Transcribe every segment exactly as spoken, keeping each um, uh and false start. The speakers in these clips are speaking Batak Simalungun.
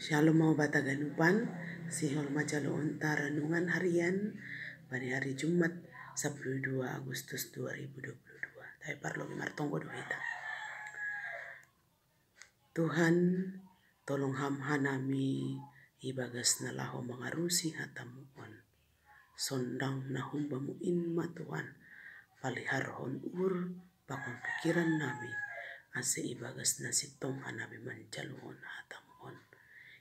Shalom mau bata ganupan, sihol macalu onta renungan harian bani hari Jumat, sapuluh dua Agustus dua ribu dua puluh dua. Tapi parlu martonggo do hita. Tuhan, tolong ham hanami ibagas na laho mangarusi hatamu on. Sondang na humbamu in ma Tuhan, paliharhon ur pakon pikiran nami, ase ibagas na sintong hanami manjaluhon hatamu on.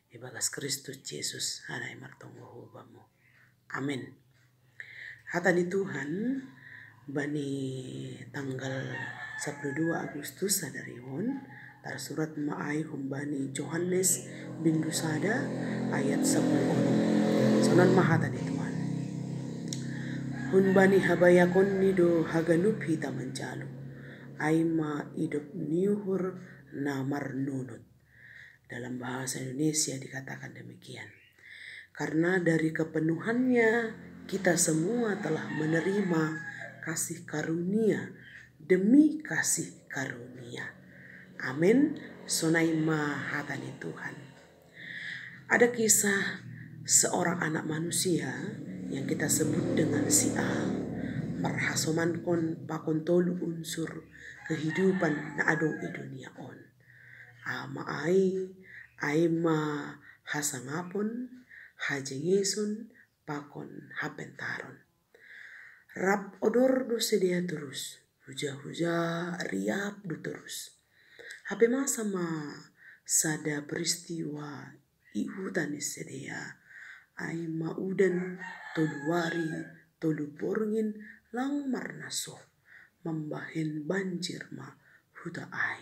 Ibagas Kristus Jesus hanami martonggo hubamu. Amin. Hata ni Tuhan bani tanggal sapuluh dua Agustus sadari on, tarsurat ma ai humbani Johannes bindu sada ayat sapuluh onom. Sonon ma hata ni Tuhan. Humbani habayakon ni do haganup hita manjalu, ai ma idop ni uhur na marnunut. Dalam bahasa Indonesia dikatakan demikian. Karena dari kepenuhannya kita semua telah menerima kasih karunia demi kasih karunia. Amin. Sonai ma hata ni Tuhan. Ada kisah seorang anak manusia yang kita sebut dengan si A, marhasomankon pakon tolu unsur kehidupan na adong i dunia on. A ma ai, ai ma hasangapon, hajengeson, pakon hapentaron. Rap odor do sidea torus, huja-huja riap do torus. Hape masa ma sada peristiwa i huta ni sidea, ai ma udan tolu ari tolu borngin lang marnasoh, mambahen banjir ma huta ai.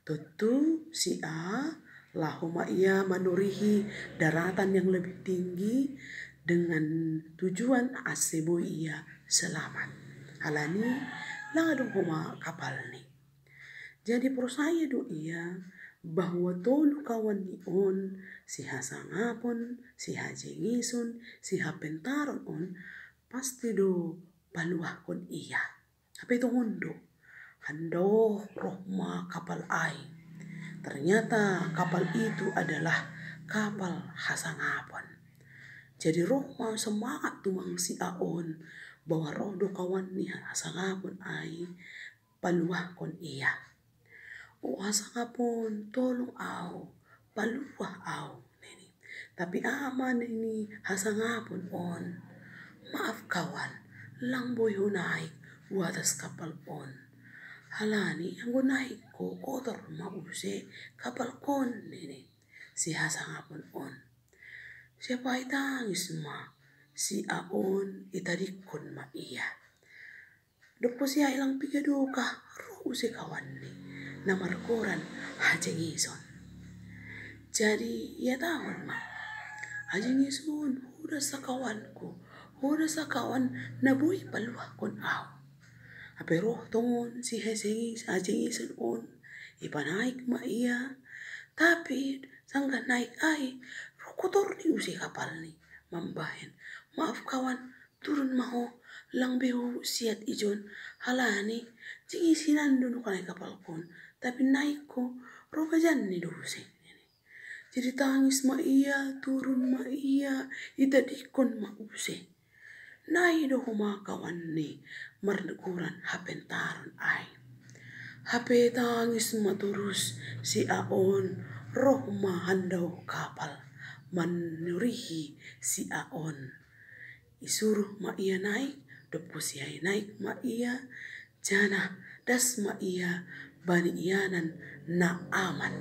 Tontu si A laho ma ia manurihi daratan yang lebih tinggi dengan tujuan ase boi ia selamat. Alani lang adong homa kapalni. Jadi porsaya do ia bahwa tolu kawan ni on, si hasangapon, si hajengeson, si hapentaron on, pasti do paluahkon ia. Hape tongon do, handao roh ma kapal ai. Ternyata kapal itu adalah kapal hasangapon. Jadi roh ma semangat tumang si A on, bahwa roh do kawan ni hasangapon ai paluahkon ia. O hasangapon, tolong au, paluah au, nini. Tapi A ma nini hasangapon on, maaf kawan, lang boi ho naik hu atas kapal on. Alani anggo naik ho kotor ma use kapalkon, nini si hasangapon on. Siap ai tangis ma si A on, itadikkon ma ia. Dob posi ai lang piga dokah roh use kawanni na margoran hajengeson. Jadi ihatahon ma, hajengeson, ho do asa kawanku, ho do asa kawan na boi paluahkon au. Hape roh tongon si hajengeson on, ipanaik ma ia. Tapi sanggah naik ai, roh kotor ni use kapalni, mambahen, maaf kawan, turun ma ho, lang be ho siat ijon, alani jengesi nandon ho naik kapalkon, tapi naik ho, roh gajanni do use. Jadi tangis ma ia, turun ma ia, itadikkon ma use. Nai do homa kawanni margoran hapentaron ai. Hape tangis ma torus si A on, roh ma handao kapal manurihi si A on. Isuruh ma ia naik, dob posi ai naik ma ia, janah das ma ia bani ianan na aman.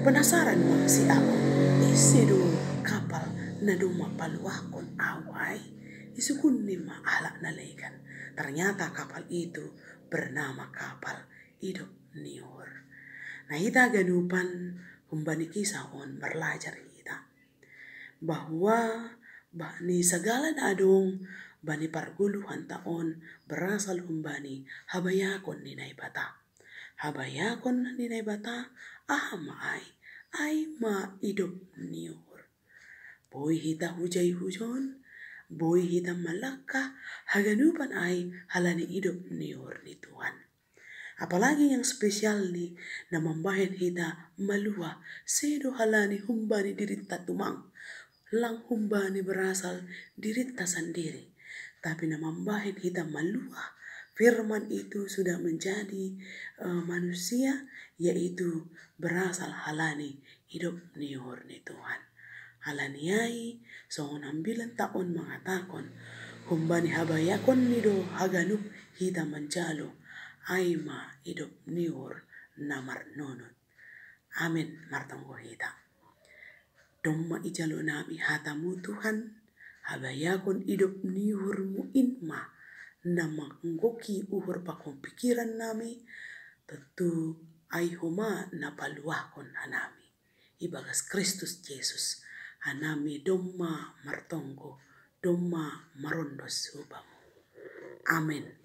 Penasaran ma si A on, ise do kapal na domma paluahkon au ai? Isukunni ma halak na legan. Ternyata kapal itu bernama kapal Idop ni Uhur. Nah, hita ganupan humbani kisah on marlajar hita bahwa bani sagala na adong bani pargoluhanta on berasal humbani habayakon ni Naibata. Habayakon ni Naibata aha ma ai? Ai ma Idop ni Uhur. Boi hita hujai hujon, boi hita malangkah, haganupan ai halani Idop ni Uhur ni Tuhan. Apalagi yang spesial ni na mambahen hita maluah, sedo halani humbani diritta tumang, lang humbani berasal diritta sandiri. Tapi na mambahen hita maluah, firman itu sudah menjadi uh, manusia, yaitu berasal halani idop ni uhur ni Tuhan. Halani ai songon ambilan ta on mangatakon, humbani habayakon ni do haganup hita manjalo, ai ma idop ni uhur na marnunut. Amen. Martonggo hita. Domma ijalo nami hatamu Tuhan, habayakon idop ni uhurmu in ma na manggohi uhur pakon pikiran nami, tentu ai homa na paluahkon hanami. Ibagas Kristus Jesus hanami domma martonggo, domma marondos hubamu. Amen.